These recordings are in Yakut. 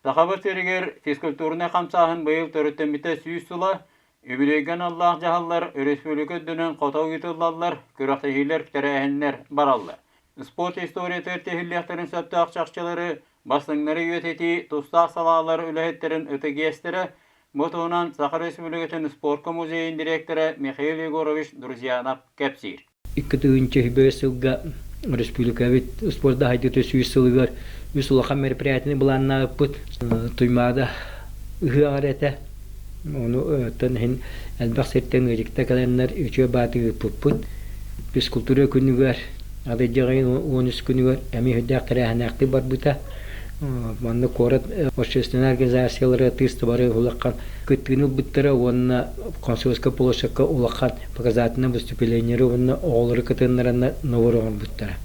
Сахабыт сиригэр физкультурнай хамсааһын быйыл төрүттэммитэ 100 сыла, үбүлүөйгэ аналлаах дьаһаллар өрөспүүбүлүкэ үрдүнэн хото ыытыллаллар, күрэхтэһиилэр, тэрээһиннэр бараллар. Спорт историятыгар тиһиллиэхтэрин сөптөөх чахчылары, бастыҥнары үйэтитии тустаах салаалар үлэһиттэрин ытык иэстэрэ, бу туһунан Саха Республикатын спорка музейын дириэктэрэ Михаил Егорович Друзьянов кэпсиир. 2005 сылга республикабыт спорда сайдыыта 100 сылыгар үс улахан мероприятиены былааннаабыппыт. Туймаада ыһыаҕар этэ. Ону оттон иһин элбэх сиртэн ыалдьыттар кэлэннэр үтүө бааты ыыппыппыт. Физкультура күнүгэр, атырдьах ыйын 13 күнүгэр эмиэ сүрдээх тэрээһиннээхтик барбыта. Манна куорат общественнай организациялара тыыс бары улахан кыттыыны ылбыттара уонна Комсомольскай площадка улахан показательнай выступлениелары уонна оҕолору кытыннаран набор оҥорбуттара.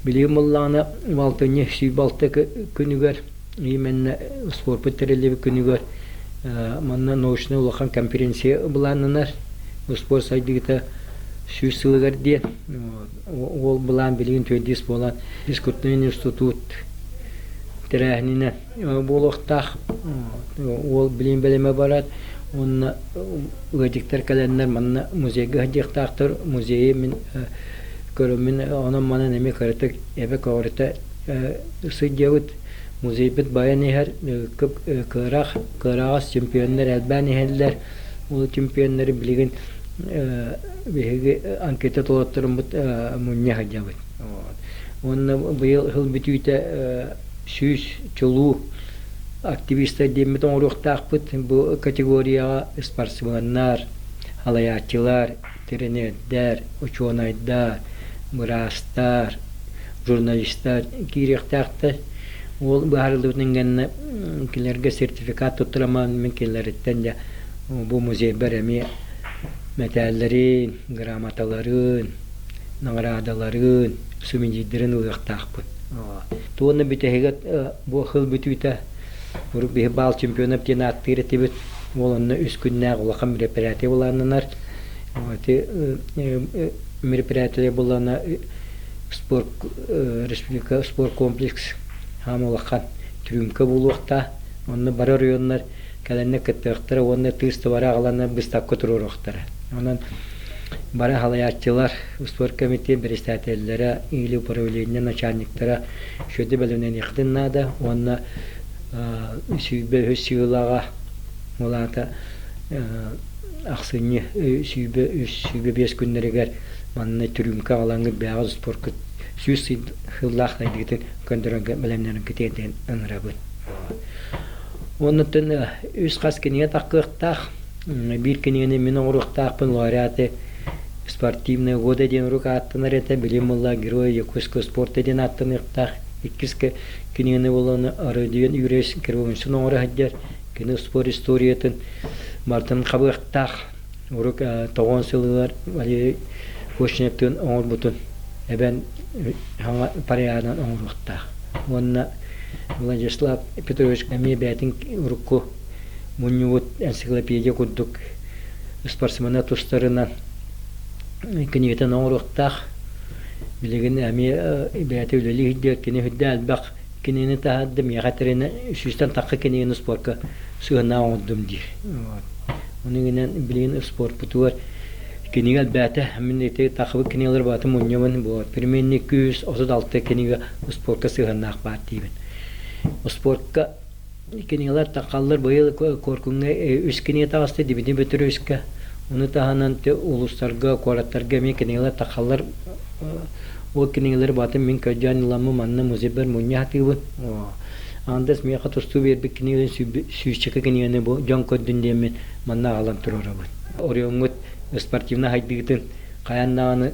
Билигин буоллаҕына алтынньы 106 күнүгэр именно спорпут тэриллибит күнүгэр манна научнай улахан конференция былааннанар. Спорт сайдыыта 100 сылыгар диэн ол былаан билигин түөрдүүс буолан физкультурный институт тэрээһининэн буолуохтаах. Уол билигин бэлэмэ барар уонна ыалдьыттар кэлэннэр манна музейга сылдьыахтаахтар. Музейы мин көрөммүн онон-манан эмиэ кыратык эбэ көҕүрүтэ сылдьабыт. Музейбыт байан иһэр, кыараах, кыараҕас чемпионнар элбээн иһэллэр. Ол чемпионнары билигин биһиги анкета толотторуммут мунньа сылдьабыт. Уонна быйыл сыл бүтүүтэ 100 чулуу активистар диэммит оҥоруохтаахпыт. Бу категорияҕа спортсменнар, салайааччылар, тренердэр, учуонайдар, быраастар, журналистар киириэхтээхтэр. Ол быһаарыллыбытын кэннэ кинилэргэ сертификат туттараман мин кинилэриттэн дьэ бу музейбар эмиэ мэтээллэрин, грамоталарын, наҕараадаларын, сувенирдэрин ылыахтаахпын. Туонна бүтэһигэ бу сыл бүтүүтэ урут биһи баал чемпионов диэн ааттыыр этибит. Ол онно үс күннээх улахан мероприятие былааннанар. Ити мероприятие былаана спорт республика спорт комплекс хаам улахан трюмка буолуохтаах. Онно бары оройуоннар кэлэннэр кыттыахтара уонна тыыс товара аҕаланнар быыстапка туруоруохтара. Онон бары халайааччылар, спорт комитет председателлэрэ или управление начальниктара үчүгэйдик бэлэмнэниэхтин наада уонна 23 сыылаҕа ол аата ахсынньы 23 25 күннэригэр манна түрүүмкэ аҕалаҥҥыт бэйэҕит спорткут 100 сыллаах найдыгытын көрдөрөргө бэлэмнэнэргэ тиэрдэн ыҥырабын. Оннуттан үс хас кинигэ таххыахтаах. Биир кинигэни мин оҥоруохтаахпын лауреаты спортивные годы диэн урук ааттанар этэ. Билим буолла герой якутского спорта диэн ааттаныахтаах. Иккис кинигэни буолан Родион Юрьевич Кривонцин оҥоро сылдьар. Кини спорт историятын барытын хабыахтаах. Урук тоҕон сылыгар Валерий Кочневтыын оҥорбутун эбэн саҥа парианан оҥоруохтаах. Уонна Владислав Петрович эмиэ бэйэтин урукку мунньубут энциклопедия курдук спортсмена тустарынан кинигэтин оҥоруохтаах. Билигин эмиэ бэйэтэ үлэлии сылдьар, кини үрдэ элбэх кинини таһаарда, миэхэ тэринэ сүүстэн тахха кинигэни спорка сыһыаннаах оҥордум диир. Ону гынан билигин спорпутугар кинигэ элбээтэ. Мин ити тахабыт кинигэлэр баатын мунньабын. Бу примерно 236 кинигэ спорка сыһыаннаах баар диибин. Спорка кинигэлэр тахаллар быйыл Куоркуҥҥа үс кинигэ таҕыста Дмитрий Петровичка. Ону таһынан улуустарга, куораттарга эмиэ кинигэлэр тахаллар. Ол кинигэлэри баатын мин көрдөөн ыламмын манна музейбар мунньа сатыыбын. Андес миэхэ тустуу биэрбит кинигэлэрин сүүсчэкэ кинигэни бу дьон көрдүн диэммин манна аҕалан туруорабын. Оройуоҥҥут спортивнай сайдыытын хайаан даҕаны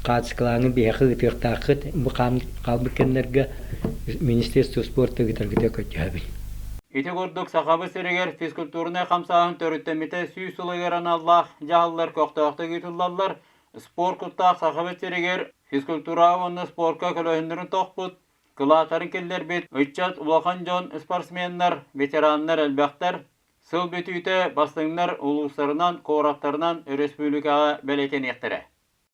хаачыстыбалааҥҥын биһиэхэ ыытыахтааххыт. Бу хаалбыт кэмнэргэ Министерство спорта ыытаргытыгар көрдөһөбүн. Ити курдук Сахабыт сиригэр физкультурнай хамсааһын төрүттэммитэ 100 сылыгар аналлаах дьаһаллар көхтөөхтүк ыытыллаллар. Спорт куттаах Сахабыт сиригэр физкультураҕа уонна спорка көлөһүннэрин тохпут, кылааттарын киллэрбит ыччат улахан дьон спортсменнар, ветераннар элбэхтэр. Сыл бүтүүтэ бастыҥнар улуустарынан, куораттарынан өрөспүүбүлүкэҕэ бэлиэтэниэхтэрэ.